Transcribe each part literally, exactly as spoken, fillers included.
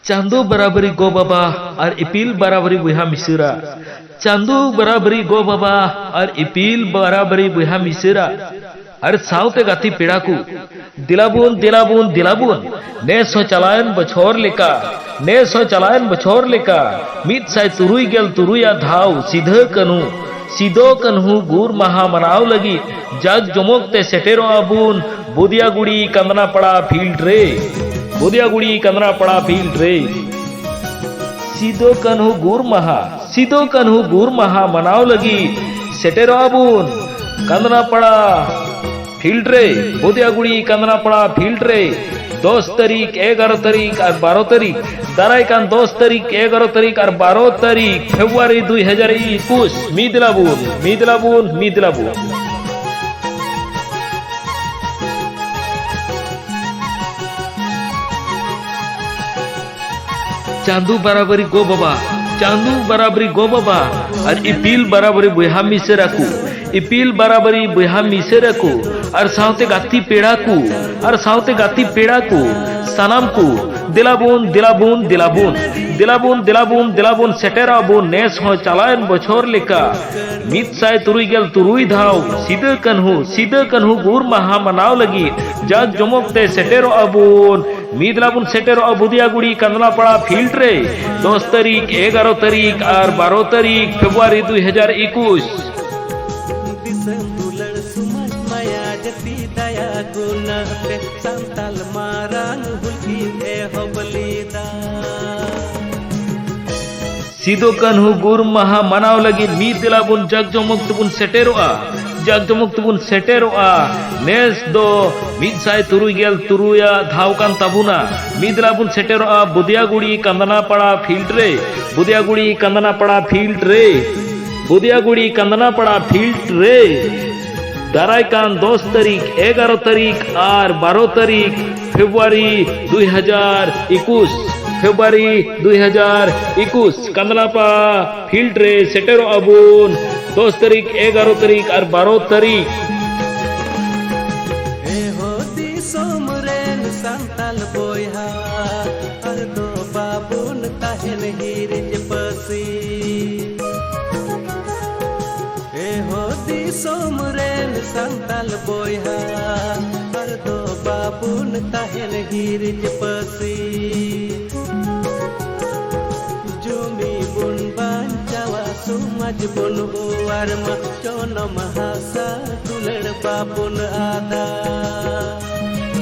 ᱪᱟᱸᱫᱚ ᱵᱟᱨᱟᱵᱟᱨᱤ ᱜᱚ ᱵᱟᱵᱟ ᱟᱨ ᱤᱯᱤᱞ ᱵᱟᱨᱟᱵᱟᱨᱤ ᱵᱚᱭᱦᱟ ᱢᱤᱥᱮᱨᱟ᱾ ᱪᱟᱸᱫᱚ ᱵᱟᱨᱟᱵᱟᱨᱤ ᱜᱚ ᱵᱟᱵᱟ ᱟᱨ ᱤᱯᱤᱞ ᱵᱟᱨᱟᱵᱟᱨᱤ ᱵᱚᱭᱦᱟ ᱢᱤᱥᱮᱨᱟ᱾ ᱟᱨ ᱥᱟᱶᱛᱮ ᱜᱟᱛᱮ ᱯᱮᱲᱟ ᱠᱚ, ᱫᱮᱞᱟᱵᱚᱱ, ᱫᱮᱞᱟᱵᱚᱱ, ᱫᱮᱞᱟᱵᱚᱱ᱾ ᱱᱮᱥ ᱦᱚᱸ ᱪᱟᱞᱟᱣᱮᱱ ᱵᱚᱪᱷᱚᱨ ᱞᱮᱠᱟ, ᱱᱮᱥ ᱦᱚᱸ ᱪᱟᱞᱟᱣᱮᱱ ᱵᱚᱪᱷᱚᱨ ᱞᱮᱠᱟ, ᱢᱤᱫ ᱥᱟᱭ ᱛᱩᱨᱩᱭ ᱜᱮᱞ ᱛᱩᱨᱩᱭᱟᱜ ᱫᱷᱟᱣ ᱥᱤᱫᱷᱟᱹ ᱠᱟᱹᱱᱦᱩ, ᱥᱤᱫᱚ ᱠᱟᱹᱱᱦᱩ ᱜᱩᱨ ᱢᱟᱦᱟ ᱢᱟᱱᱟᱣ ᱞᱟᱹᱜᱤᱫ ᱡᱟᱠ ᱡᱚᱢᱚᱠ ᱛᱮ ᱥᱮᱴᱮᱨᱚᱜᱼᱟ ᱵᱚᱱ ᱵᱩᱫᱤᱭᱟᱜᱩᱲᱤ ᱠᱟᱸᱫᱽᱱᱟᱯᱟᱲᱟ field ᱨᱮ, ᱵᱩᱫᱤᱭᱟᱜᱩᱲᱤ ᱠᱟᱸᱫᱽᱱᱟᱯᱟᱲᱟ field ᱨᱮ᱾ ᱥᱤᱫᱚ ᱠᱟᱹᱱᱦᱩ ᱜᱩᱨ ᱢᱟᱦᱟ, ᱥᱤᱫᱚ ᱠᱟᱹᱱᱦᱩ ᱜᱩᱨ ᱢᱟᱦᱟ ᱢᱟᱱᱟᱣ ᱞᱟᱹᱜᱤᱫ ᱥᱮᱴᱮᱨᱚᱜᱼᱟ ᱵᱚᱱ ᱠᱟᱸᱫᱽᱱᱟᱯᱟᱲᱟ field ᱨᱮ, ᱵᱩᱫᱤᱭᱟᱜᱩᱲᱤ ᱠᱟᱸᱫᱽᱱᱟᱯᱟᱲᱟ field ᱨᱮ᱾ ᱫᱚᱥ ᱛᱟᱹᱨᱤᱠᱷ, ᱮᱜᱟᱨᱚ ᱛᱟᱹᱨᱤᱠᱷ ᱟᱨ ᱵᱟᱨᱚ ᱛᱟᱹᱨᱤᱠᱷ, ᱫᱟᱨᱟᱭ ᱠᱟᱱ ᱫᱚᱥ ᱛᱟᱹᱨᱤᱠᱷ, ᱮᱜᱟᱨᱚ ᱛᱟᱹᱨᱤᱠᱷ ᱟᱨ ᱵᱟᱨᱚ ᱛᱟᱹᱨᱤᱠᱷ ᱯᱷᱮᱵᱽᱨᱩᱣᱟᱨᱤ ᱫᱩᱭ ᱦᱟᱡᱟᱨ ᱮᱠᱩᱥ᱾ ᱢᱤᱫ ᱞᱟᱵᱩᱱ, ᱢᱤᱫ ᱞᱟᱵᱩᱱ, ᱢᱤᱫ ᱞᱟᱵᱩᱱ᱾ ᱪᱟᱸᱫᱚ ᱵᱟᱨᱟᱵᱟᱨᱤ ᱜᱚ ᱵᱟᱵᱟ, ᱪᱟᱸᱫᱚ ᱵᱟᱨᱟᱵᱟᱨᱤ ᱜᱚ ᱵᱟᱵᱟ, ᱟᱨ ᱤᱯᱤᱞ ᱵᱟᱨᱟᱵᱟᱨᱤ ᱵᱚᱭᱦᱟ ᱢᱤᱥᱮᱨᱟ ᱠᱚ, ᱤᱯᱤᱞ ᱵᱟᱨᱟᱵᱟᱨᱤ ᱵᱚᱭᱦᱟ ᱢᱤᱥᱮᱨᱟ ᱠᱚ, ᱟᱨ ᱥᱟᱶᱛᱮ ᱜᱟᱛᱮ ᱯᱮᱲᱟ ᱠᱚ, ᱟᱨ ᱥᱟᱶᱛᱮ ᱜᱟᱛᱮ ᱯᱮᱲᱟ ᱠᱚ, ᱥᱟᱱᱟᱢ ᱠᱚ, ᱫᱮᱞᱟᱵᱚᱱ, ᱫᱮᱞᱟᱵᱚᱱ, ᱫᱮᱞᱟᱵᱚᱱ, ᱫᱮᱞᱟᱵᱚᱱ, ᱫᱮᱞᱟᱵᱚᱱ, ᱥᱮᱴᱮᱨᱚᱜ ᱟᱵᱚᱱ ᱱᱮᱥ ᱦᱚᱸ ᱪᱟᱞᱟᱣᱮᱱ ᱵᱚᱪᱷᱚᱨ ᱞᱮᱠᱟ᱾ ᱢᱤᱫ ᱥᱟᱭ ᱛᱩᱨᱩᱭ ᱜᱮᱞ ᱛᱩᱨᱩᱭ ᱫᱷᱟᱣ ᱥᱤᱫᱟᱹ ᱠᱟᱹᱱᱦᱩ, ᱥᱤᱫᱟᱹ ᱠᱟᱹᱱᱦᱩ ᱜᱩᱨ ᱢᱟᱦᱟ ᱢᱟᱱᱟᱣ ᱞᱟᱹᱜᱤᱫ ᱡᱟᱠ ᱡᱚᱢᱚᱠ ᱛᱮ ᱥᱮᱴᱮᱨᱚᱜ ᱟᱵᱚᱱ᱾ ᱢᱤᱫ ᱞᱟᱵᱚᱱ ᱥᱮᱴᱮᱨᱚᱜᱼᱟ ᱵᱩᱫᱤᱭᱟᱜᱩᱲᱤ ᱠᱟᱸᱫᱽᱱᱟᱯᱟᱲᱟ field ᱨᱮ ᱫᱚᱥ ᱛᱟᱹᱨᱤᱠᱷ, ᱮᱜᱟᱨᱚ ᱛᱟᱹᱨᱤᱠᱷ ᱟᱨ ᱵᱟᱨᱚ ᱛᱟᱹᱨᱤᱠᱷ ᱯᱷᱮᱵᱽᱨᱩᱣᱟᱨᱤ ᱫᱩᱭ ᱦᱟᱡᱟᱨ ᱮᱠᱩᱥ᱾ ᱫᱤᱥᱚᱢ ᱫᱩᱞᱟᱹᱲ ᱥᱚᱢᱟᱡᱽ ᱢᱟᱭᱟ ᱡᱟᱹᱛᱤ ᱫᱟᱭᱟ ᱜᱩᱱᱟᱹ ᱛᱮ ᱥᱟᱱᱛᱟᱞ ᱢᱟᱨᱟᱝ ᱦᱩᱞ ᱠᱤᱱ ᱮᱦᱚᱵ ᱞᱮᱫᱟ᱾ ᱥᱤᱫᱚ ᱠᱟᱹᱱᱦᱩ ᱜᱩᱨ ᱢᱟᱦᱟ ᱢᱟᱱᱟᱣ ᱞᱟᱹᱜᱤᱫ ᱢᱤᱫ ᱫᱮᱞᱟ ᱵᱚᱱ ᱡᱟᱠ ᱡᱚᱢᱚᱠ ᱛᱮᱵᱚᱱ ᱥᱮᱴᱮᱨᱚᱜᱼᱟ, ᱡᱟᱠ ᱡᱚᱢᱚᱠ ᱛᱮᱵᱚᱱ ᱥᱮᱴᱮᱨᱚᱜᱼᱟ᱾ ᱱᱮᱥ ᱫᱚ ᱢᱤᱫ ᱥᱟᱭ ᱛᱩᱨᱩᱭ ᱜᱮᱞ ᱛᱩᱨᱩᱭᱟᱜ ᱫᱷᱟᱣ ᱠᱟᱱ ᱛᱟᱵᱚᱱᱟ᱾ ᱢᱤᱫ ᱫᱮᱞᱟ ᱵᱚᱱ ᱥᱮᱴᱮᱨᱚᱜᱼᱟ ᱵᱩᱫᱤᱭᱟᱜᱩᱲᱤ ᱠᱟᱸᱫᱽᱱᱟᱯᱟᱲᱟ field ᱨᱮ, ᱵᱩᱫᱤᱭᱟᱜᱩᱲᱤ ᱠᱟᱸᱫᱽᱱᱟᱯᱟᱲᱟ field ᱨᱮ, ᱵᱩᱫᱤᱭᱟᱜᱩᱲᱤ ᱠᱟᱸᱫᱽᱱᱟᱯᱟᱲᱟ field ᱨᱮ᱾ ᱫᱟᱨᱟᱭ ᱠᱟᱱ ᱫᱚᱥ ᱛᱟᱹᱨᱤᱠᱷ, ᱮᱜᱟᱨᱚ ᱛᱟᱹᱨᱤᱠᱷ ᱟᱨ ᱵᱟᱨᱚ ᱛᱟᱹᱨᱤᱠᱷ ᱯᱷᱮᱵᱽᱨᱩᱣᱟᱨᱤ ᱫᱩᱭ ᱦᱟᱡᱟᱨ ᱮᱠᱩᱥ, ᱯᱷᱮᱵᱽᱨᱩᱣᱟᱨᱤ ᱫᱩᱭ ᱦᱟᱡᱟᱨ ᱮᱠᱩᱥ, ᱠᱟᱸᱫᱽᱱᱟᱯᱟᱲᱟ field ᱨᱮ ᱥᱮᱴᱮᱨᱚᱜ ᱟᱵᱚᱱ ᱫᱚᱥ ᱛᱟᱹᱨᱤᱠᱷ, ᱮᱜᱟᱨᱚ ᱛᱟᱹᱨᱤᱠᱷ ᱟᱨ ᱵᱟᱨᱚ ᱛᱟᱹᱨᱤᱠᱷ᱾ ᱮ ᱦᱳ ᱫᱤᱥᱚᱢ ᱨᱮᱱ ᱥᱟᱱᱛᱟᱞ ᱵᱚᱭᱦᱟ, ᱟᱨ ᱫᱚ ᱵᱚᱱ ᱛᱟᱦᱮᱱ ᱦᱤᱨᱤᱡ ᱯᱟᱹᱥᱤ᱾ ᱮ ᱦᱚ ᱫᱤᱥᱚᱢ ᱨᱮᱱ ᱥᱟᱱᱛᱟᱞ ᱵᱚᱭᱦᱟ, ᱟᱨ ᱫᱚ ᱵᱟᱵᱚᱱ ᱛᱟᱦᱮᱱ ᱦᱤᱨᱤᱡ ᱯᱟᱹᱥᱤ᱾ ᱡᱩᱢᱤ ᱵᱚᱱ ᱵᱟᱧᱪᱟᱣᱟ, ᱥᱚᱢᱟᱡᱽ ᱵᱚᱱ ᱚᱣᱟᱨ ᱢᱟ, ᱡᱚᱱᱚᱢ ᱦᱟᱥᱟ ᱫᱩᱞᱟᱹᱲ ᱵᱟᱵᱚᱱ ᱟᱫᱟ᱾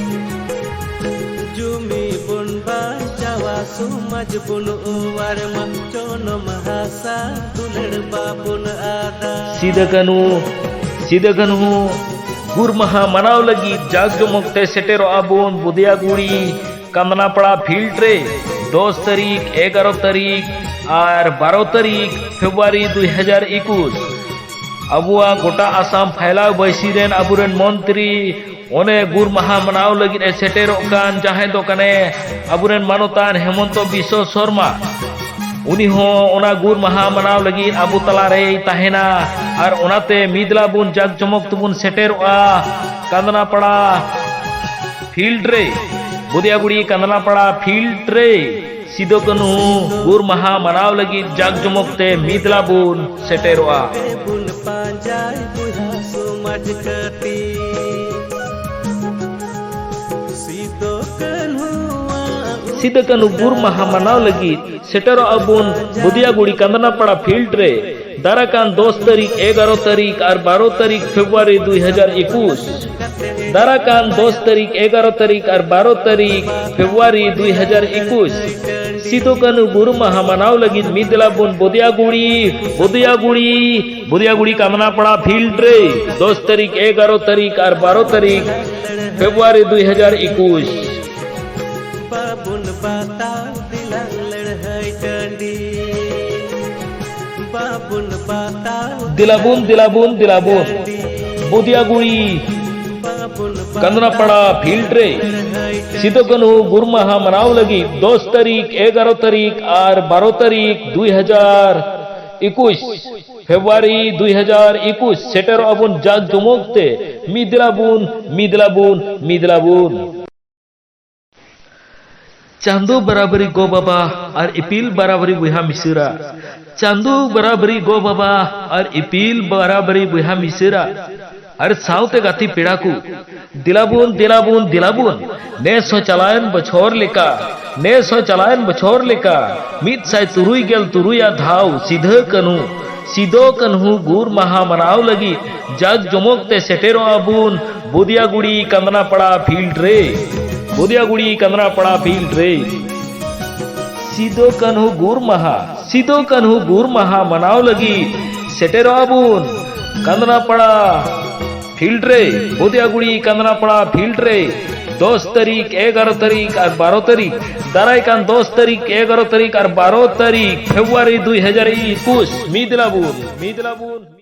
ᱡᱩᱢᱤ ᱵᱚᱱ ᱵᱟᱧᱪᱟᱣᱟ, ᱥᱚᱢᱟᱡᱽ ᱵᱚᱱ ᱚᱣᱟᱨ ᱢᱟ, ᱡᱚᱱᱚᱢ ᱦᱟᱥᱟ ᱫᱩᱞᱟᱹᱲ ᱵᱟᱵᱚᱱ ᱟᱫᱟ᱾ ᱥᱤᱫᱟᱹ ᱠᱟᱹᱱᱦᱩ, ᱥᱤᱫᱟᱹ ᱠᱟᱹᱱᱦᱩ ᱜᱩᱨ ᱢᱟᱦᱟ ᱢᱟᱱᱟᱣ ᱞᱟᱹᱜᱤᱫ ᱡᱟᱠ ᱡᱚᱢᱚᱠ ᱛᱮ ᱥᱮᱴᱮᱨᱚᱜᱼᱟ ᱵᱚᱱ ᱵᱩᱫᱤᱭᱟᱜᱩᱲᱤ ᱠᱟᱸᱫᱽᱱᱟᱯᱟᱲᱟ ᱯᱷᱤᱞᱰ ᱨᱮ ᱫᱚᱥ ᱛᱟᱹᱨᱤᱠᱷ, ᱮᱜᱟᱨᱚ ᱛᱟᱹᱨᱤᱠᱷ ᱟᱨ ᱵᱟᱨᱚ ᱛᱟᱹᱨᱤᱠᱷ ᱯᱷᱮᱵᱽᱨᱩᱣᱟᱨᱤ ᱫᱩᱭ ᱦᱟᱡᱟᱨ ᱮᱠᱩᱥ᱾ ᱟᱵᱚᱣᱟᱜ ᱜᱚᱴᱟ ᱟᱥᱟᱢ ᱯᱷᱟᱭᱞᱟᱣ ᱵᱟᱹᱭᱥᱤ ᱨᱮᱱ ᱟᱵᱚᱨᱮᱱ ᱢᱚᱱᱛᱨᱤ ᱚᱱᱮ ᱜᱩᱨ ᱢᱟᱦᱟ ᱢᱟᱱᱟᱣ ᱞᱟᱹᱜᱤᱫ ᱮ ᱥᱮᱴᱮᱨᱚᱜ ᱠᱟᱱ, ᱡᱟᱦᱟᱸᱭ ᱫᱚ ᱠᱟᱱᱮ ᱟᱵᱚᱨᱮᱱ ᱢᱟᱱᱚᱛᱟᱱ ᱦᱮᱢᱚᱱᱛᱚ ᱵᱤᱥᱥᱚ ᱥᱚᱨᱢᱟ᱾ ᱩᱱᱤ ᱦᱚᱸ ᱚᱱᱟ ᱜᱩᱨ ᱢᱟᱦᱟ ᱢᱟᱱᱟᱣ ᱞᱟᱹᱜᱤᱫ ᱟᱵᱚ ᱛᱟᱞᱟ ᱨᱮᱭ ᱛᱟᱦᱮᱱᱟ᱾ ᱟᱨ ᱚᱱᱟᱛᱮ ᱢᱤᱫ ᱞᱟ ᱵᱚᱱ ᱡᱟᱠ ᱡᱚᱢᱚᱠ ᱛᱮᱵᱚᱱ ᱥᱮᱴᱮᱨᱚᱜᱼᱟ ᱠᱟᱸᱫᱽᱱᱟᱯᱟᱲᱟ ᱯᱷᱤᱞᱰ ᱨᱮ, ᱵᱩᱫᱤᱭᱟᱜᱩᱲᱤ ᱠᱟᱸᱫᱽᱱᱟᱯᱟᱲᱟ ᱯᱷᱤᱞᱰ ᱨᱮ ᱥᱤᱫᱚ ᱠᱟᱹᱱᱦᱩ ᱜᱩᱨ ᱢᱟᱦᱟ ᱢᱟᱱᱟᱣ ᱞᱟᱹᱜᱤᱫ ᱡᱟᱠ ᱡᱚᱢᱚᱠ ᱛᱮ ᱢᱤᱫ ᱞᱟ ᱵᱚᱱ ᱥᱮᱴᱮᱨᱚᱜᱼᱟ᱾ ᱵᱚᱱ ᱯᱟᱸᱡᱟᱭ ᱵᱚᱭᱦᱟ ᱥᱚᱢᱟᱡᱽ ᱠᱟᱹᱴᱤ᱾ ᱥᱤᱫᱚ ᱠᱟᱹᱱᱦᱩᱣᱟᱜ ᱥᱤᱫᱚ ᱠᱟᱹᱱᱦᱩ ᱜᱩᱨ ᱢᱟᱦᱟ ᱢᱟᱱᱟᱣ ᱞᱟᱹᱜᱤᱫ ᱥᱮᱴᱮᱨᱚᱜ ᱟᱵᱚᱱ ᱵᱩᱫᱤᱭᱟᱜᱩᱲᱤ ᱠᱟᱸᱫᱽᱱᱟᱯᱟᱲᱟ ᱯᱷᱤᱞᱰ ᱨᱮ ᱫᱟᱨᱟᱠᱟᱱ ᱫᱚᱥ ᱛᱟᱹᱨᱤᱠᱷ, ᱮᱜᱟᱨᱚ ᱛᱟᱹᱨᱤᱠᱷ ᱟᱨ ᱵᱟᱨᱚ ᱛᱟᱹᱨᱤᱠᱷ ᱯᱷᱮᱵᱽᱨᱩᱣᱟᱨᱤ ᱫᱩᱭ ᱦᱟᱡᱟᱨ ᱮᱠᱩᱥ᱾ ᱫᱟᱨᱟᱠᱟᱱ ᱫᱚᱥ ᱛᱟᱹᱨᱤᱠᱷ, ᱮᱜᱟᱨᱚ ᱛᱟᱹᱨᱤᱠᱷ ᱟᱨ ᱵᱟᱨᱚ ᱛᱟᱹᱨᱤᱠᱷ ᱯᱷᱮᱵᱽᱨᱩᱣᱟᱨᱤ ᱫᱩᱭ ᱦᱟᱡᱟᱨ ᱮᱠᱩᱥ᱾ ᱥᱤᱫᱚ ᱠᱟᱹᱱᱦᱩ ᱜᱩᱨ ᱢᱟᱦᱟ ᱢᱟᱱᱟᱣ ᱞᱟᱹᱜᱤᱫ ᱢᱤᱫ ᱫᱮᱞᱟ ᱵᱚᱱ ᱵᱩᱫᱤᱭᱟᱜᱩᱲᱤ, ᱵᱩᱫᱤᱭᱟᱜᱩᱲᱤ, ᱵᱩᱫᱤᱭᱟᱜᱩᱲᱤ ᱠᱟᱸᱫᱽᱱᱟᱯᱟᱲᱟ ᱯᱷᱤᱞᱰ ᱨᱮ ᱫᱚᱥ ᱛᱟᱹᱨᱤᱠᱷ, ᱮᱜᱟᱨᱚ ᱛᱟᱹᱨᱤᱠᱷ ᱟᱨ ᱵᱟᱨᱚ ᱛᱟᱹᱨᱤᱠᱷ ᱯᱷᱮᱵᱽᱨᱩᱣᱟᱨᱤ ᱫᱩᱭ ᱦᱟᱡᱟᱨ ᱮᱠᱩᱥ᱾ ᱵᱟᱵᱚᱱ ᱵᱟᱛᱟᱣ ᱫᱮᱞᱟᱝ ᱞᱟᱹᱲᱦᱟᱹᱭ ᱴᱟᱺᱰᱤ᱾ ᱵᱟᱵᱚᱱ ᱵᱟᱛᱟᱣ ᱫᱮᱞᱟᱵᱚᱱ, ᱫᱮᱞᱟᱵᱚᱱ, ᱫᱮᱞᱟᱵᱚᱱ᱾ ᱵᱩᱫᱤᱭᱟᱜᱩᱲᱤ ᱵᱟᱵᱚᱱ ᱵᱟᱛᱟᱣ ᱠᱟᱸᱫᱽᱱᱟᱯᱟᱲᱟ ᱯᱷᱤᱞᱰ ᱨᱮ ᱞᱟᱹᱲᱦᱟᱹᱭ ᱥᱤᱫᱚ ᱠᱟᱹᱱᱦᱩ ᱜᱩᱨ ᱢᱟᱦᱟ ᱢᱟᱱᱟᱣ ᱞᱟᱹᱜᱤᱫ ᱫᱚᱥ ᱛᱟᱹᱨᱤᱠᱷ, ᱮᱜᱟᱨᱚ ᱛᱟᱹᱨᱤᱠᱷ ᱟᱨ ᱵᱟᱨᱚ ᱛᱟᱹᱨᱤᱠᱷ ᱫᱩᱭ ᱦᱟᱡᱟᱨ ᱮᱠᱩᱥ, ᱯᱷᱮᱵᱽᱨᱩᱣᱟᱨᱤ ᱫᱩᱭ ᱦᱟᱡᱟᱨ ᱮᱠᱩᱥ ᱥᱮᱴᱮᱨᱚᱜ ᱟᱵᱚᱱ ᱡᱟᱠ ᱡᱚᱢᱚᱠ ᱛᱮ᱾ ᱢᱤᱫ ᱫᱮᱞᱟᱵᱚᱱ, ᱢᱤᱫ ᱫᱮᱞᱟᱵᱚᱱ, ᱢᱤᱫ ᱫᱮᱞᱟᱵᱚᱱ᱾ ᱪᱟᱸᱫᱚ ᱵᱟᱨᱟᱵᱟᱨᱤ ᱜᱚ ᱵᱟᱵᱟ ᱟᱨ ᱤᱯᱤᱞ ᱵᱟᱨᱟᱵᱟᱨᱤ ᱵᱚᱭᱦᱟ ᱢᱤᱥᱤᱨᱟ᱾ ᱪᱟᱸᱫᱚ ᱵᱟᱨᱟᱵᱟᱨᱤ ᱜᱚ ᱵᱟᱵᱟ ᱟᱨ ᱤᱯᱤᱞ ᱵᱟᱨᱟᱵᱟᱨᱤ ᱵᱚᱭᱦᱟ ᱢᱤᱥᱤᱨᱟ᱾ ᱟᱨ ᱥᱟᱶᱛᱮ ᱜᱟᱛᱮ ᱯᱮᱲᱟ ᱠᱚ, ᱫᱮᱞᱟᱵᱚᱱ, ᱫᱮᱞᱟᱵᱚᱱ, ᱫᱮᱞᱟᱵᱚᱱ᱾ ᱱᱮᱥ ᱦᱚᱸ ᱪᱟᱞᱟᱣᱮᱱ ᱵᱚᱪᱷᱚᱨ ᱞᱮᱠᱟ, ᱱᱮᱥ ᱦᱚᱸ ᱪᱟᱞᱟᱣᱮᱱ ᱵᱚᱪᱷᱚᱨ ᱞᱮᱠᱟ, ᱢᱤᱫ ᱥᱟᱭ ᱛᱩᱨᱩᱭ ᱜᱮᱞ ᱛᱩᱨᱩᱭᱟᱜ ᱫᱷᱟᱣ ᱥᱤᱫᱷᱟᱹ ᱠᱟᱹᱱᱦᱩ, ᱥᱤᱫᱚ ᱠᱟᱹᱱᱦᱩ ᱜᱩᱨ ᱢᱟᱦᱟ ᱢᱟᱱᱟᱣ ᱞᱟᱹᱜᱤᱫ ᱡᱟᱠ ᱡᱚᱢᱚᱠ ᱛᱮ ᱥᱮᱴᱮᱨᱚᱜ ᱟᱵᱚᱱ ᱵᱩᱫᱤᱭᱟᱜᱩᱲᱤ ᱠᱟᱸᱫᱽᱱᱟᱯᱟᱲᱟ ᱯᱷᱤᱞᱰ ᱨᱮ, ᱵᱩᱫᱤᱭᱟᱜᱩᱲᱤ ᱠᱟᱸᱫᱽᱱᱟᱯᱟᱲᱟ ᱯᱷᱤᱞᱰ ᱨᱮ᱾ ᱥᱤᱫᱚ ᱠᱟᱹᱱᱦᱩ ᱜᱩᱨ ᱢᱟᱦᱟ, ᱥᱤᱫᱚ ᱠᱟᱹᱱᱦᱩ ᱜᱩᱨ ᱢᱟᱦᱟ ᱢᱟᱱᱟᱣ ᱞᱟᱹᱜᱤᱫ ᱥᱮᱴᱮᱨᱚᱜ ᱟᱵᱚᱱ ᱠᱟᱸᱫᱽᱱᱟᱯᱟᱲᱟ ᱯᱷᱤᱞᱰ ᱨᱮ, ᱵᱩᱫᱤᱭᱟᱜᱩᱲᱤ ᱠᱟᱸᱫᱽᱱᱟᱯᱟᱲᱟ ᱯᱷᱤᱞᱰ ᱨᱮ ᱫᱚᱥ ᱛᱟᱹᱨᱤᱠᱷ, ᱮᱜᱟᱨᱚ ᱛᱟᱹᱨᱤᱠᱷ ᱟᱨ ᱵᱟᱨᱚ ᱛᱟᱹᱨᱤᱠᱷ, ᱫᱟᱨᱟᱭ ᱠᱟᱱ ᱫᱚᱥ ᱛᱟᱹᱨᱤᱠᱷ, ᱮᱜᱟᱨᱚ ᱛᱟᱹᱨᱤᱠᱷ ᱟᱨ ᱵᱟᱨᱚ ᱛᱟᱹᱨᱤᱠᱷ ᱯᱷᱮᱵᱽᱨᱩᱣᱟᱨᱤ ᱫᱩᱭ ᱦᱟᱡᱟᱨ ᱮᱠᱩᱥ᱾ ᱢᱤᱫ ᱞᱟᱵᱩᱱ, ᱢᱤᱫ ᱞᱟᱵᱩᱱ᱾